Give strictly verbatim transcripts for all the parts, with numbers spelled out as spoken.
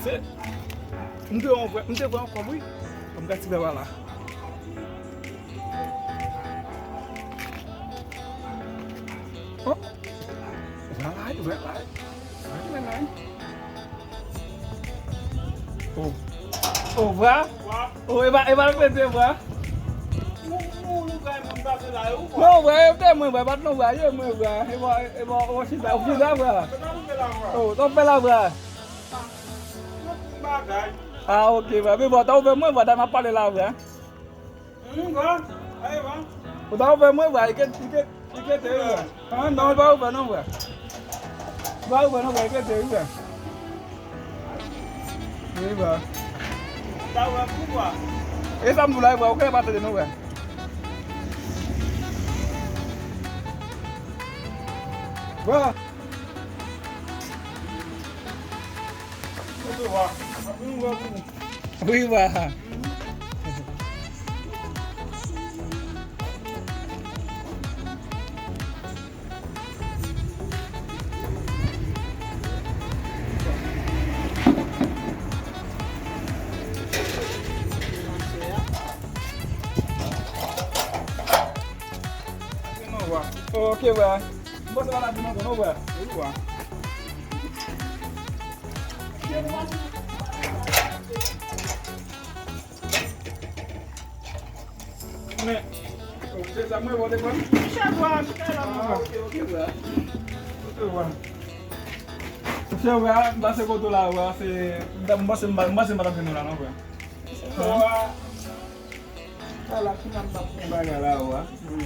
M te wè yon vwè, m te vwè yon kòb, wi. M ka ti vwè la. Oh. Vwè la, vwè la. Vwè la. Oh. Oh, vwè. Oh, e pa, e pa l pete, vwè. Non, vwè, e te mwen, vwè, pa t non, vwè, e mwen, vwè. E pa, e pa, ou chita, ou chita, vwè. Oh, t ap fè la, vwè. Ah, ok, vwè. Men bon, ta ouvè mwen, vwè, ta m ap pale la, vwè. Ou ta ouvè mwen, vwè, li ke, li ke, li kete, vwè. Ah, non, li pa ouvè, non, vwè. Li pa ouvè, non, vwè, li kete, vwè. Wi, vwè. E sa m di w la, vwè, ou konnen pa tande, non, vwè. Vwè. Wi, vwè. Ok, vwè. M panse pa t ap vin ankò non, vwè. Wi, vwè. Men, se sa mwen vote pran. Chak fwa, chak la, mwen. Ah, ok, ok, vwè. Ok, vwè. Se vwè, m pase kote w la, vwè, se, m ta, m panse, m pa, m panse m pa t ap jwenn ou la, non, vwè. Vwè. Ala, kounya m t ap fè yon bagay la, vwè. Wi.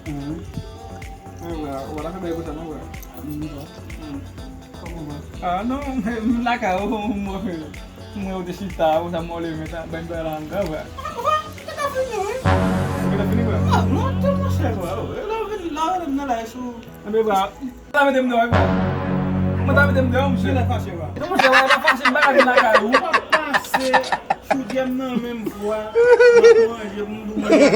Wi, vwè. Ou pa ta fè bagay konsa, non, vwè. Mm, vwè. Mm. Kòman, vwè? Ah, non, m lakay ou, m wè, m wè ou te chita, ou sa mòle, men sa, ban m bagay la anndan, vwè. Ah, vwè, ou te ka fini, wi. Ou te ka fini, vwè? Ah, non, te monchè, vwè. Oh, e la w vin, la w rele m nan live sou. Enben, vwè. Mwen ta mete m deyò, wi, vwè. Mwen ta mete m deyò, monchè. Kilè fache, vwè? Non, monchè, vwè, pa fache, m pa ka vin lakay ou. Ou pa pase. Choudyè m nan men m vwa, m ap manje, m dou manje.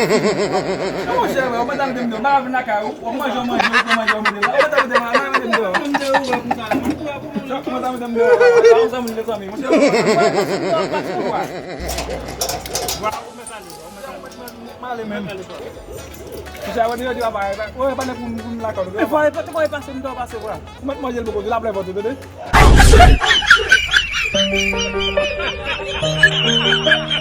Monchè, ou pa ta mete m deyò, m pa vin lakay ou, w ap manje, w manje, ou pran manje, w mete la, ou pa ta mete m deyò, m pa mete m deyò. Ou pa ta mete m deyò, ou pa ta mete m deyò. Ou pa ta mete m deyò, ou pa ta mete m deyò. Monchè, ou pa ta mete m deyò. M ale menm. Monchè, ou di, ou di, papa, ou pa pou m lakay ou. E fò, e pa, e pa, e pase m deyò, pase vwa. Ou mèt manje l poko, di l ap lè vòt ou, tande.